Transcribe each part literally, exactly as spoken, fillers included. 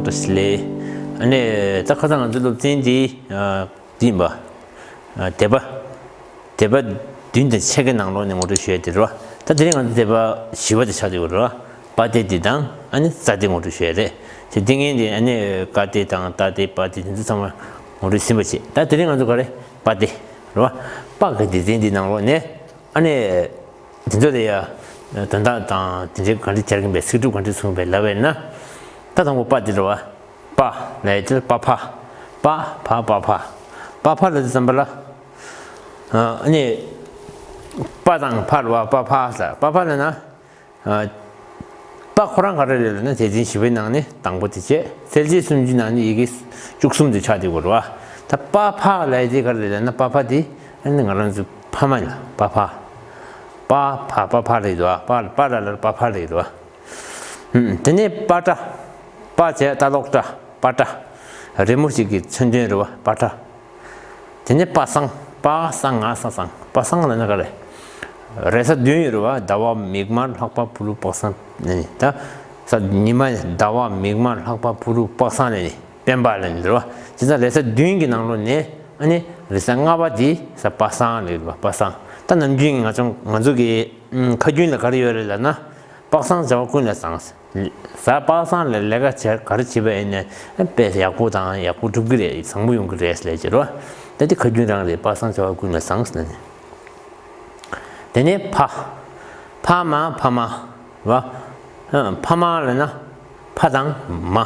ལས། ཨ་ནི་ད་ཁ་སང་ང་ཚོའི་སློབ་ཚན་འདི་ཨ་འདི་ཡིན་པ། ཨ་སྡེ་པ། སྡེ་པ་བདུན་དང་ཕྱེད་ཀའི་ནང་ལོགས་ནས་ངོ་སྤྲོད་ཞུ་ཡ་དེ་རེད་བ། ད་དེ་རིང་ང་ཚོ་སྡེ་པ་བཞི་པ་དེ་ཆགས་བསྡད་ཡོད་རེད་བ། པ་སྡེ་འདི་དང་ཨ་ནི་ཙ་སྡེ་ངོ་སྤྲོད་ཞུ་ཡ་རེད། དེ་འདི་ངན་དེ་ཨ་ནི་ཀ་སྡེ་དང་ཏ་སྡེ་པ་སྡེ་དེ་ཚོ་ཚང་མ་ངོ་སྤྲོད་ཟིན་པ་བྱེད། ད་དེ་རིང་ང་ཚོ་ག་རེ་པ་སྡེ་རེད་བ། པ་གི་སྡེ་ཚན་འདི་ནང་ལོགས་ནས་ཨ་ནི། དེ་ཚོ་ལ་ཡ། དོན་དག་དང་དེ་འདྲའི་ག་འདྲ་སྦྱར་གྱིན་པའི་ཚིག་གྲུབ་ག་འདྲ་མཚུངས་པའི་ལབ་པས་ན། ད་དང་པོ་པ་དེ་རེད་བ། པ་ལབ་ཡ་དེ་པ་ཕ། པ་ཕ་པ་ཕ། པ་ཕ་ལབ་དུས་ཙམ་པ་ལ། ཨ་ནི། པ་དང་ཕ་རེད་བ། པ་ཕ་ཟེར། པ་ཕ་ལབ་ན། ཨ། པ་ཁོ་རང་ག་རེ་རེད་ལབ་ན་སྡེ་ཚན་བཞི་པའི་ནང་ནས་དང་པོ་དེ་བྱས། གསལ་བྱེད་སུམ་ཅུའི་ནང་ནས་ཡི་གེ་བཅུ་གསུམ་དེ་ཆགས་བསྡད་ཡོད་རེད་བ། ད་པ་ཕ་ལབ་ཡ་དེ་ག་རེ་རེད་ལབ་ན་པ་ཕ་དེ་ཨ་ནི་ང་རང་ཚོའི་ཕ་མ་ལ་པ་ཕ། པ་ཕ་པ་ཕ་རེད་བ། པ་པ་ལ་ལར་པ་ཕ་རེད་བ། ཧུམ། དེ་ནས་པ་ཏྲ། པ་བྱས་ཏ་ལོག་ཏྲ། པ་ཏྲ། རི་མོ་ཞིག་གི་མཚོན་དོན་རེད་བ། པ་ཏྲ། དེ་ནས་པ་སངས། པ་ས་ང་ས་སངས། པ་སངས་ལབ་ན་ག་རེ། རེས་གཟའ་བདུན་ཡོད་རེད་བ། ཟླ་བ་མིག་དམར་ལྷག་པ་ཕུ་རུ་པ་སངས་ལབ་ནི། ད་ས་ཉི་མ་ཟླ་བ་མིག་དམར་ལྷག་པ་ཕུ་རུ་པ་སངས་ལབ་ནི། སྤེན་པ་ལབ་ནི་རེད་བ། བྱས་ཙང་རེས་གཟའ་བདུན་གྱི་ནང་ལོགས་ནས་ཨ་ནི་རེས་གཟའ་ལྔ་པ་དེ་གཟའ་པ་སངས་ལབ་རེད་བ། པ་སངས། ད་ནམ་རྒྱུན་ང་ཚོ་ང་ཚོ་གི་ཁ་རྒྱུན་ལ་ག་རེ་ཡོད་རེད་ལབ་ན། པ་སངས་བྱ་བ་ཀུན་ལས་བཟང་། གཟའ་པ་སངས་ལ་ལས་ཀ་བྱས་ག་རེ་བྱེད་པ་ཡིན་ནའི་དཔེ་ཡག་པོ་དང་ཡག་པོ་འགྲུབ་ཀྱི་རེད། བཟང་པོ་ཡོང་གི་རེད་ཟེར་ལབ་ཀྱི་རེད་བ། ད་དེ་ཁ་རྒྱུན་རང་རེད། པ་སངས་བྱ་བ་ཀུན་ལས་བཟང་ཟེར་ནས། དེ་ནས་ཕ། ཕ་མ་ཕ་མ་བ། ཕ་མ་ལབ་ན་ཕ་དང་མ།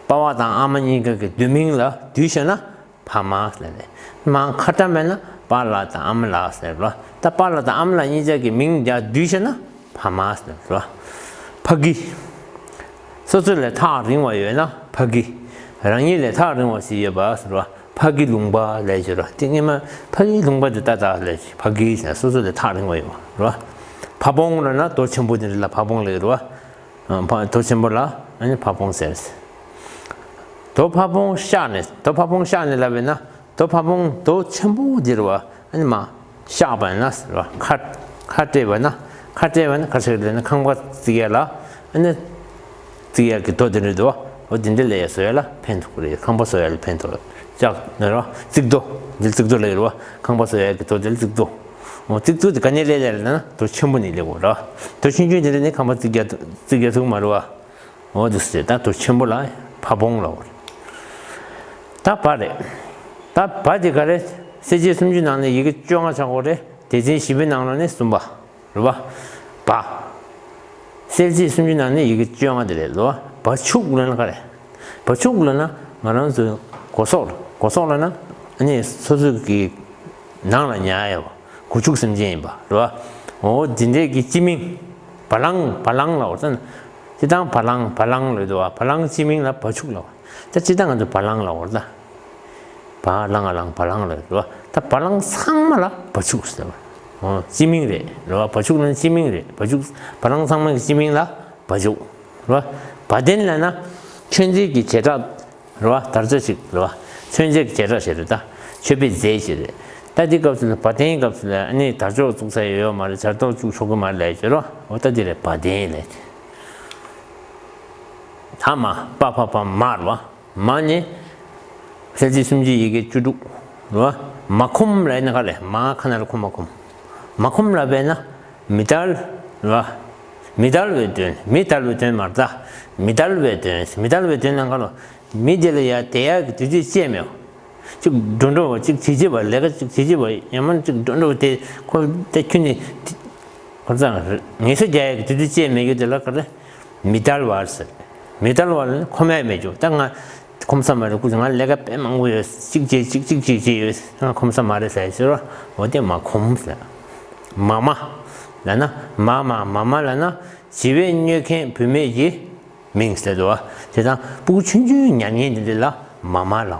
པ་ཕ་དང་ཨ་མ་གཉིས་ཀ་གི་བསྡུས་མིང་ལ་བསྡུས་བྱས་ན། ཕ་མ་ཟེར་ནས། མ་ཁ་ཏ་མེད་ན་པཱ་ལགས་དང་ཨ་མ་ལགས་ཟེར་རོ། ད་པཱ་ལགས་དང་ཨ་མ་ལགས་གཉིས་ཆ་གི་མིང་རྒྱག་བསྡུས་བྱས་ན་ཕ་མ་ཟེར་རོ། ཕ་གི། སོ་སོ་ལས་ཐག་རིང་བ་ཡོད་ན་ཕ་གི། རང་ཉིད་ལས་ཐག་རིང་བ་ཞིག་ཡོད་པ་ཟེར་རོ། ཕ་གི་ལུང་པ་ལབ་ཀྱི་རོ། དེ་སྔོན་མ་ཕ་གི་ལུང་པ་དེ་ལྟ་ལྟ་ལབ་ཀྱི། ཕ་གི་ཟེར་སོ་སོ་ལས་ཐག་རིང་བ་ཡོད་རོ། ཕ་བོང་ལབ་ན་རྡོ་ཆེན་པོ་དེ་འདྲ་ལ་ཕ་བོང་ལབ་ཀྱི་རོ། ཕ་རྡོ་ཆེན་པོ་ལ་ཨ་ནི་ཕ་བོང་ཟེར། རྡོ་ཕ་བོང་གཤགས་ནས། རྡོ་ཕ་བོང་གཤགས་ནས་ལབ་པས་ན། རྡོ་ཕ་བོང་རྡོ་ཆེན་པོ་འདི་རུ་བ་ཨ་ནི་མ་གཤགས་པ་ན་ཟེར་བ། ཁ་ཁ་སྤྲད་པ་ན། ཁ་སྤྲད་པ་ན་ག་ཚོད་ལས་ན་ཁང་པ་བརྩིགས་ཡ་ལ་ཨ་ནི་བརྩིགས་ཡ་གི་རྡོ་དེ་འདྲ་འདུག་བ། འོ་དེ་འདྲ་ལས་ཡ་བཟོ་ཡ་ལ་ཕན་ཐོགས་རེད། ཁང་པ་བཟོ་ཡ་ལ་ཕན་ཐོགས་ཅག་ནི་ར། བརྩིགས་རྡོ། འདི་བརྩིགས་རྡོ་ལས་རུ་བ། ཁང་པ་བཟོ་ཡ་གི་རྡོ་དེ་ལ་བརྩིགས་རྡོ། འོ་བརྩིགས་རྡོ་དེ་ག་ནས་ལས་ལས་ལ་ན་རྡོ་ཆེན་པོ་ནས་ལས་དགོས་ར། རྡོ་ཆུང་ཆུང་དེ་འདྲ་ནས་ཁང་པ་བརྩིགས་ཡ་བརྩིགས་ཡ་ཐུག་མ་རུ་བ། འོ་དེ་ཟེར། ད་རྡོ་ཆེན་པོ་ལ་ཕ་བོང་ལབ་པ་རེད། ད་བ་རེད། ད་བ་དེ་ག་རེ། གསལ་བྱེད་སུམ་ཅུ་ནང་ནས་ཡི་གེ་བཅོ་ལྔ་ཆགས་ཀྱི་རེད། སྡེ་ཚན་བཞི་པའི་ནང་ལོགས་ནས་གསུམ་པ་རེད་བ། བ། གསལ་བྱེད་སུམ་ཅུ་ནང་ནས་ཡི་གེ་བཅོ་ལྔ་དེ་རེད་ལོ། བ་ཕྱུགས་ལབ་ན་ག་རེ། བ་ཕྱུགས་ལབ་ན་ང་རང་ཚོའི་སྒོ་ཟོག་ལ། སྒོ་ཟོག་ལབ་ན་ཨ་ནི་སོ་སོ་གི་ནང་ལ་ཉར་ཡ་བ། སྒོ་ཕྱུགས་སེམས་ཅན་ཡིན་པ་རེད་བ། འོ་དེ་འདྲས་ཀྱི་སྤྱི་མིང་། བ་ལང་བ་ལང་ལབ་པ་རེད། སྤྱིར་བཏང་བ་ལང་བ་ལང་ལབ་འདུག་བ། བ་ལང་སྤྱི་མིང་ལ་བ་ཕྱུགས་ལབ་པ། ད་སྤྱིར་བཏང་ང་ཚོ་བ་ལང་ལབ་པ་རེད་ད། བ་ལང་ང་ལང་བ་ལང་ལབ་འདུག་བ། ད་བ་ལང་ཚང་མ་ལ་བ་ཕྱུགས་ཟེར་བ། འོ་སྤྱི་མིང་རེད་རེད་བ། བ་ཕྱུགས་ལབ་ན་སྤྱི་མིང་རེད། བ་ཕྱུགས། བ་ལང་ཚང་མ་གི་སྤྱི་མིང་ལ་བ་ཕྱུགས་རེད་བ། བ་དན་ལབ་ན་མཆོད་རྫས་ཀྱི་བྱེ་བྲག་རེད་བ། དར་ལྕོག་ཅིག་རེད་བ། མཆོད་རྫས་ཀྱི་བྱེ་བྲག་ཞིག་རེད་ད། མཆོད་པའི་རྫས་ཞིག་རེད། ད་འདི་སྐབས་སུ་ལ་བ་དན་སྐབས་སུ་ལ་ཨ་ནི་དར་ལྕོག་བཙུགས་ས་ཡོད་ཡོད་མ་རེད། དར་ལྕོག་བཙུགས་ཆོག་གི་མ་རེད་ལབ་ཀྱི་རེད་བ། འོ་ད་འདི་རེད། བ་དན་ལབ་ཀྱི། ད་མ་པ་ཕ་བ་མ་རེད་བ། མ་ནི་གསལ་བྱེད་སུམ་ཅུ་ཡི་གེ་བཅུ་དྲུག་རེད་བ། མ་ཁོམ་ལབ་ན་ག་རེ། མ་ཁ་ན་རོ་ཁོ་མ་ཁོམ། མ་ཁོམ་ལབ་པས་ན་མི་དལ་རེད་བ། མི་དལ་བའི་དོན། མི་དལ་བའི་དོན་མ་རེད་ད། མི་དལ་བའི་དོན། མི་དལ་བའི་དོན་ལབ་ན་ག་རེ། མི་དེ་ལ་ཡ་བསྡད་ཡག་གི་དུས་ཚོད་ཅིག་མེད། ཅིག་འགྲོ་འགྲོ་བ་ཅིག་བྱེད་བྱེད་པ། ལས་ཀ་ཅིག་བྱེད་བྱེད་པ། ཡང་མིན་ཅིག་འགྲོ་འགྲོ་བ་དེ་ཁོ་དེ་ཁྱོད་ནི་ཁོ་ཚང་ངལ་གསོ་རྒྱག་ཡག་གི་དུས་ཚོད་ཅིག་མེད་རྒྱུ་དེ་ལ་ག་རེ། མི་དལ་བ་ཟེར། མི་དལ་བ་ལ་ཁོམ་ཡག་མེད་རྒྱུ། ད་ང་ཁོམ་ས་མ་རེད། སྐུ་ང་ལས་ཀ་དཔེ་མང་པོ་ཡོད། ཅིག་བྱེད་ཅིག་ཅིག་ཅིག་བྱེད་ཡོད། ང་ཁོམ་ས་མ་རེད་ཟེར་ཟེར་བ། འོ་དེ་མ་ཁོམ་ཟེར། མ་མ་ལབ་ན་མ་མ་མ་མ་ལབ་ན་བྱི་བས་མྱོས་མཁན་བུད་མེད་ཀྱི་མིང་ཟེར་འདུག་བ། དེ་དང་སྤུ་གུ་ཆུང་ཆུང་ཉར་མཁན་དེ་འདྲ་ལ་མ་མ་ལབ་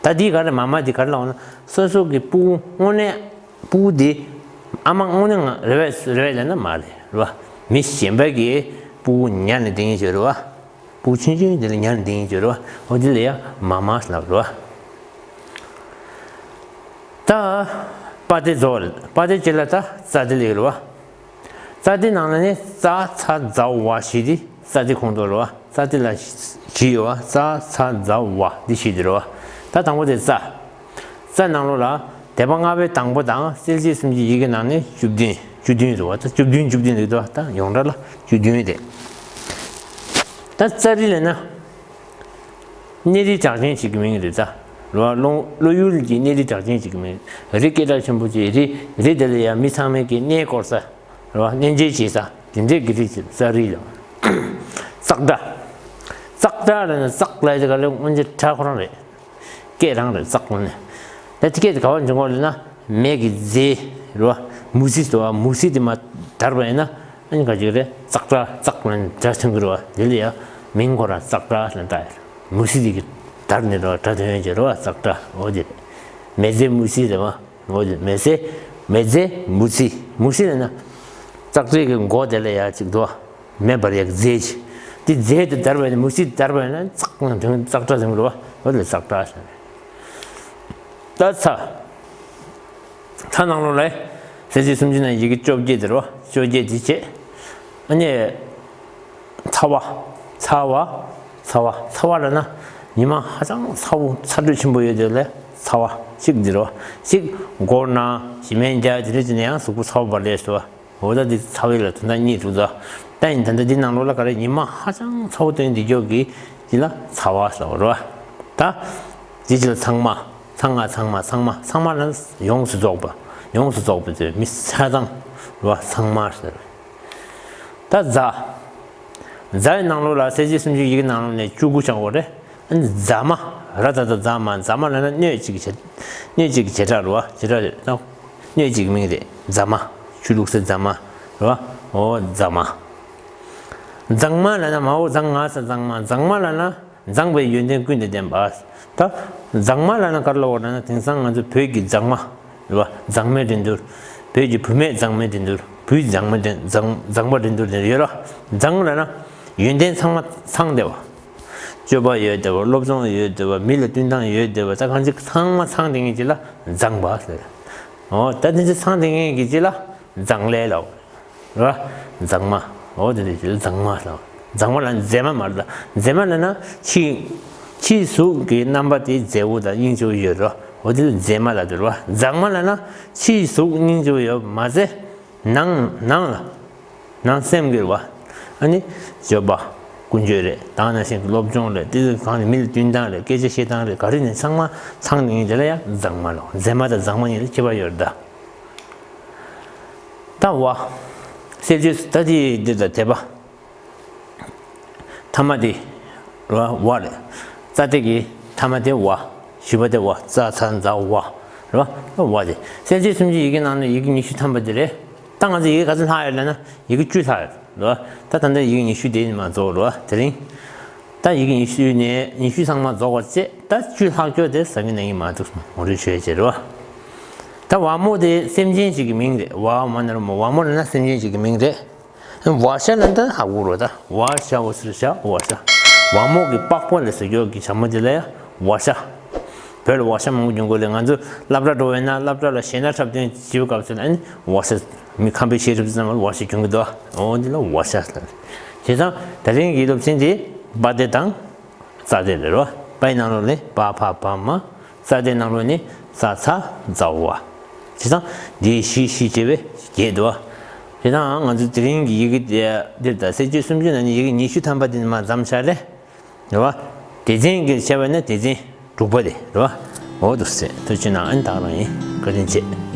པ་རེད། ད་འདི་ག་རེ་མ་མ་འདི་ག་རེ་ལབ་ན་སོ་སོ་གི་སྤུ་གུ་དངོས་གནས་སྤུ་གུ་འདི་ཨ་མ་དངོས་གནས་ང་རེད་པས་རེད་པས་ལབ་ན་མ་རེད་རེད་བ། མི་གཞན་པ་གི་སྤུ་གུ་ཉར་ནས་བསྡད་མཁན་ཅིག་རེད་བ། སྤུ་གུ་ཆུང་ཆུང་དེ་ལ་ཉར་ནས་བསྡད་མཁན་ཅིག་རེད་བ། འོ་དེ་ལ་ཡ་མ་མ་ལབ་རེད་བ། ད་པ་སྡེ་རྫོགས་རེད། པ་སྡེ་རྗེས་ལ་ད་ཙ་སྡེ་ལེགས་རེད་བ། ཙ་སྡེ་ནང་ལ་ནི་ཙ་ཚ་ཛ་ཝ་བཞི་དེ་ཙ་སྡེ་ཁོངས་གཏོགས་རེད་བ། ཙ་སྡེ་ལ་ བཞི་ཡོད་བ། ཙ་ཚ་ཛ་ཝ་འདི་བཞི་འདི་རེད་བ། ད་དང་པོ་དེ་ཙ། ཙ་ནང་ལོགས་ལ་སྡེ་པ་ལྔ་པའི་དང་པོ་དང་གསལ་བྱེད་སུམ་ཅུ་ཡི་གེ་ནང་ནས་བཅུ་བདུན། བཅུ་བདུན་རེད་བ། ད་བཅུ་བདུན་བཅུ་བདུན་རེད་དོ། ད་ཡོངས་གྲགས་ལ་བཅུ་བདུན་རེད། ད་ཙ་རི་ལབ་ན། གནས་རི་གྲགས་ཅན་ཞིག་གི་མིང་རེད་ཙ། རེད་བ། བློ་བློ་ཡུལ་གྱི་གནས་རི་གྲགས་ཅན་ཞིག་གི་མིང་། རི་སྐད་གྲགས་ཆེན་པོ་ཅིག་རི་རི་དེ་ལ་ཡང་མི་ཚང་མས་ཀྱི་གནས་སྐོར་ས། རེད་བ། གནས་མཇལ་བྱེད་ས་དེ་འདྲས་ཀྱི་རི་ཅིག་ཙ་རི་ལ། ཙག་སྒྲ། ཙག་སྒྲ་ལབ་ན་ཙག་ལབ་དེ་ག་ལེ་སྔོན་ཆད་སྒྲ་ཁོ་རང་རེད། སྐད་རང་རེད་ཙག་ལབ་ནས། ད་དེ་སྐད་དེ་ག་བ་འབྱུང་གོ་ལབ་ན་མེ་གི་རྫས་རེད་བ། མུ་ཟི་དེ་བ། མུ་ཟི་དེ་མར་འདར་བ་ཡིན་ན་ཨ་ནི་ག་ཅིག་རེད། ཙག་སྒྲ་ཙག་ལབ་ནས་སྒྲ་ཐོན་གི་རེད་བ། དེ་ལ་ཡང་མིང་ཁོ་རང་ཙག་སྒྲ་ལབ་ད། མུ་ཟི་དེ་གི་འདར་ནས་རེད་བ། སྒྲ་ཐོན་ཡོད་ཅེས་རེད་བ། ཙག་སྒྲ་འོ་དེ་རེད། མེ་རྫས་མུ་ཟི་རེད་བ། འོ་དེ་མེ་ཟེ། མེ་ཟེ་མུ་ཟི། མུ་ཟི་ལབ་ན། ཙག་ཙིག་གི་མགོ་དེ་ལ་ཡ་གཅིག་འདུག་མེ་འབར་ཡག་རྫས་ཅིག་དེ་རྫས་དེ་འདར་བ་ཡིན་ན། མུ་ཟི་དེ་འདར་བ་ཡིན་ན་ཙག་ནང་དོན་ཙག་སྒྲ་ཟེར་གི་རེད་བ། འོ་དེ་ཙག་སྒྲ་ཟེར། ད་ཚ། ཚ་ནང་ལོགས་ལ་གསལ་བྱེད་སུམ་ཅུ་ནང་ཡི་གེ་བཅོ་བརྒྱད་དེ་རེད་བ། བཅོ་བརྒྱད་དེ་བྱས། ཨ་ནི། ཚ་བ། ཚ་བ། ཚ་བ། ཚ་བ་ལབ་ན། ཉི་མ་ཧ་ཅང་ཚ་བོ་ཚ་དྲོད་ཆེན་པོ་ཡོད་དེ་ལ་ཚ་བ་གཅིག་འདི་རོ། གཅིག་མགོ་ན་ཞི་མེད་རྒྱ་དེ་རེད་ཅེ་ནས་ཡང་གཟུགས་པོ་ཚ་བོ་བར་ལས་སོ། འོ་ད་འདི་ཚ་བའི་ལ་དོན་དག་གཉིས་འདུག་ད། ད་ཡིན་ད་ལྟ་འདི་ནང་ལོགས་ལ་ག་རེ་ཉི་མ་ཧ་ཅང་ཚ་བོ་སྟོན་འདི་ཀྱོག་གི་འདི་ལ་ཚ་བ་ཟེར་བ་རོ། ད་འདི་ཅི་ལ་ཚང་མ། ཚང་ང་ཚང་མ་ཚང་མ་ཚང་མ་ལ་ཡོངས་སུ་རྫོགས་པ། ཡོངས་སུ་རྫོགས་པའི་ཚོད་མི་ཆ་ཚང་རོ། ཚང་མ་ཟེར། ད་རྫ། རྫ་ཡི་ནང་ལོགས་ལ་གསལ་བྱེད་སུམ་ཅུ་ཡི་གེ་ནང་ལོགས་ནས་བཅུ་དགུ་ཆགས་ཡོད་རེད། ཨ་ནི་རྫ་མ། ར་ད་ད་རྫ་མ། རྫ་མ་ལབ་ན་སྣོད་ཅིག་གི་བྱེ། སྣོད་ཅིག་གི་བྱེ་བྲག་རེད་བ། བྱེ་བྲག་རེད་ད། སྣོད་ཅིག་གི་མིང་རེད། རྫ་མ། ཆུ་བླུགས་སའི་རྫ་མ་རེད་བ། འོ་རྫ་མ། རྫང་མ་ལབ་ན་མ་འོ་རྫང་ང་ས་རྫང་མ། རྫང་མ་ལབ་ན། མཛངས་པའི་ཡོན་ཏན་ཀུན་དང་ལྡན་པ། ད། མཛངས་མ་ལབ་ན་ག་རེ་ལབ་དགོས་ལབ་ན་དེང་སང་ང་ཚོ་བོད་ཀྱི་མཛངས་མ། རེད་བ། མཛངས་མའི་འགྲན་བསྡུར། བོད་ཀྱི་བུད་མེད་མཛངས་མའི་འགྲན་བསྡུར། བུའི་མཛངས་མའི་འགྲན་མཛངས་མཛངས་པ་འགྲན་བསྡུར་དེ་ཡོད་ར། མཛངས་ལབ་ན། ཡོན་ཏན་ཚང་མ་ཚང་བསྡད་པ། སྤྱོད་པ་ཡོད་བསྡད་པ། སློབ་སྦྱོང་ཡོད་བསྡད་པ། མི་ལ་བསྟུན་སྟངས་ཡོད་བསྡད་པ། ད་གང་ཅི་ཚང་མ་ཚང་བསྡད་མཁན་ཅིག་ལ་མཛངས་པ་ཟེར། འོ་ད་དེ་ཚོ་ཚང་བསྡད་མཁན་གྱི་ཅིག་ལ་མཛངས་ལས་ལབ། རེད་བ། མཛངས་མ། འོ་དེ་རེད། མཛངས་མ་ལ། མཛངས་མ་ལ་མཛེས་མ་མ་རེད་ད། མཛེས་མ་ལབ་ན་ཕྱི། ཕྱི་གཟུགས་ཀྱི་རྣམ་པ་དེ་མཛེས་པོ་དང་སྙིང་རྗེ་པོ་ཡོད་རེད་བ། འོ་དེ་ལ་མཛེས་མ་ལབ་དེ་རེད་བ། མཛངས་མ་ལབ་ན་ཕྱི་གཟུགས་སྙིང་རྗེ་པོ་ཡོད་མ་ཟད། ནང་ནང་ལ། ནང་སེམས་ཀྱི་རེད་བ། ཨ་ནི། སྤྱོད་པ། ཀུན་སྤྱོད་རེད། དེ་ནང་བཞིན་གྱི་སློབ་སྦྱོང་རེད། དེ་གང་ནས་མི་ལ་བསྟུན་སྟངས་རེད། སྐད་ཆ་བཤད་སྟངས་རེད། ག་རེ་ནས་ཚང་མ་ཚང་ནས་དེ་ལ་ཡང་མཛངས་མ་ལབ། མཛེས་མ་དང་མཛངས་མ་གཉིས་ལ་ཁྱད་པར་ཡོད་རེད་ད། ད་བ། གསལ་བྱེད་ད་དེ་འདི་དང་དེ་པ། ཐ་མ་དེ། རེད་བ། བ་རེད། ཙ་དེ་གི་ཐ་མ་དེ་བ། བཞི་པ་དེ་བ། ཙ་ཚ་ཛ་ཝ། རེད་བ། བ་དེ། གསལ་བྱེད་སུམ་ཅུ་ཡི་གེ་ནང་ནས་ཡི་གེ་ཉི་ཤུ་ཐམ་པ་དེ་རེད། ད་ང་ཚོ་ཡི་གེ་ག་ཚོད་ལྷག་ཡོད་ལབ་ན་ཡི་གེ་བཅུ་ལྷག་ཡོད་རེད་བ། ད་ད་ལྟ་ཡི་གེ་ཉི་ཤུ་དེ་མ་རྫོགས་རེད་བ། དེ་རིང་། ད་ཡི་གེ་ཉི་ཤུ་ནས་ཉི་ཤུ་ཚང་མ་རྫོགས་པ་བྱས། ད་བཅུ་ལྷག་ཀྱོག་དེ་ཟ་གི་ན་ཡིན་མ་འདུག་ངོ་སྤྲོད་བྱོས་བྱས་རེད་བ། ད་བ་མོ་དེ་སེམས་ཅན་ཞིག་གི་མིང་རེད། བ་མ་ན་རོ་མོ། བ་མོ་ལབ་ན་སེམས་ཅན་ཞིག་གི་མིང་རེད། བ་ཤ་ལ་འདི་ཧ་གོ་རོ་ད། བ་ཤ་འོ་ཟེར་ཤ་བ་ཤ། བ་མོ་གི་པགས་པ་ལ་ཟེར་ཀྱོག་གི་བྱ་མོ་དེ་ལ་ཡ་བ་ཤ། བོད་ལ་བ་ཤ་མང་པོ་འབྱུང་གི་ལས། ང་ཚོ་སློབ་གྲྭ་འགྲོ་བས་ན་སློབ་གྲྭ་ལ་གཞས་སྣ་འཁྲབ་སྟོན་བྱེད་པའི་སྐབས་སུ་ལ་ཨ་ནི་བ་ཤ། མི་ཁམས་པའི་གཞས་འཁྲབ་ཙམ་ལ་བ་ཤ་འབྱུང་གི་འདུག་འོ་འདི་ལ་བ་ཤ་ཟེར། བྱས་ཙང་ད་རིང་གི་སློབ་ཚན་དེ་བ་དེ་དང་། ཙ་དེ་རེད་རོ། པའི་ནང་ལོགས་ནས་པ་ཕ་བ་མ། ཙ་དེ་ནང་ལོགས་ནས་ཙ་ཚ་ཛ་ཝ། བྱས་ཙང་འདིའི་བཞི་བཞི་བྱས་པས་བརྒྱད་འདུག་བ། བྱས་ཙང་ང་ཚོ་དེ་རིང་གི་ཡི་གེ་དེ་འདིར་ད་གསལ་བྱེད་སུམ་ཅུ་ནང་ནས་ཡི་གེ་ཉི་ཤུ་ཐམ་པ་དེ་ནས་མར་མཚམས་བཞག་རེད། རེད་བ། སྡེ་ཚན་གྱི་བྱས་པ་ན་སྡེ་ཚན་དྲུག་པ་དེ་རེད་བ། འོ་འདུག་སེ་ཐུགས་རྗེ་གནང་། ཨ་ནི་ད་ག་རང་ཡིན། བཀའ་དྲིན་ཆེ།